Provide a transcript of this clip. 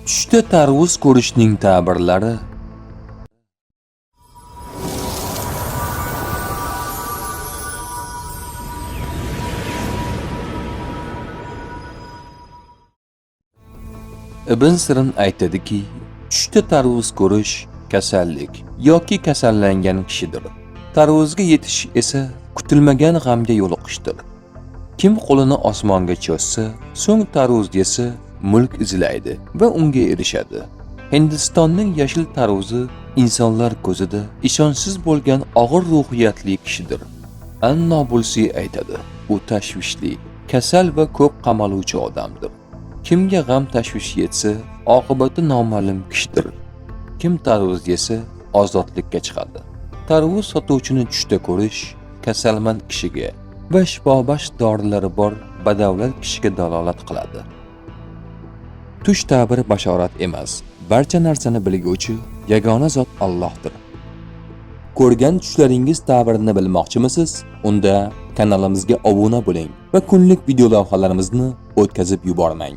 Tushda tarvuz ko'rishning ta'birlari. Ibn Sirin aytadiki, tushda tarvuz ko'rish kasallik yoki kasallangan kishidir. Tarvuzga yetish esa kutilmagan g'amga yo'liqishdir. Kim qo'lini osmonga cho'zsa, so'ng tarvuz yesa, mulk izlaydi va unga erishadi. Hindistonning yashil tarvuzi insonlar ko'zida ishonchsiz bo'lgan og'ir ruhiyatli kishidir. An-Nobulsiy aytadi, u tashvishli, kasal va ko'p qamaluvchi odamdir. Kimga g'am tashvish yetsa, oqibati noma'lum kishidir. Kim tarvuz yesa, ozodlikka chiqadi. Tarvuz sotuvchini tushda ko'rish kasalmand kishiga va shifobaxsh dorilari bor badavlat kishiga dalolat qiladi. Tush ta'biri bashorat emas. Barcha narsani bilguvchi yagona zot Allohdir. Ko'rgan tushlaringiz ta'birini bilmoqchimisiz? Unda kanalimizga obuna bo'ling va kunlik video lavhalarimizni o'tkazib yubormang.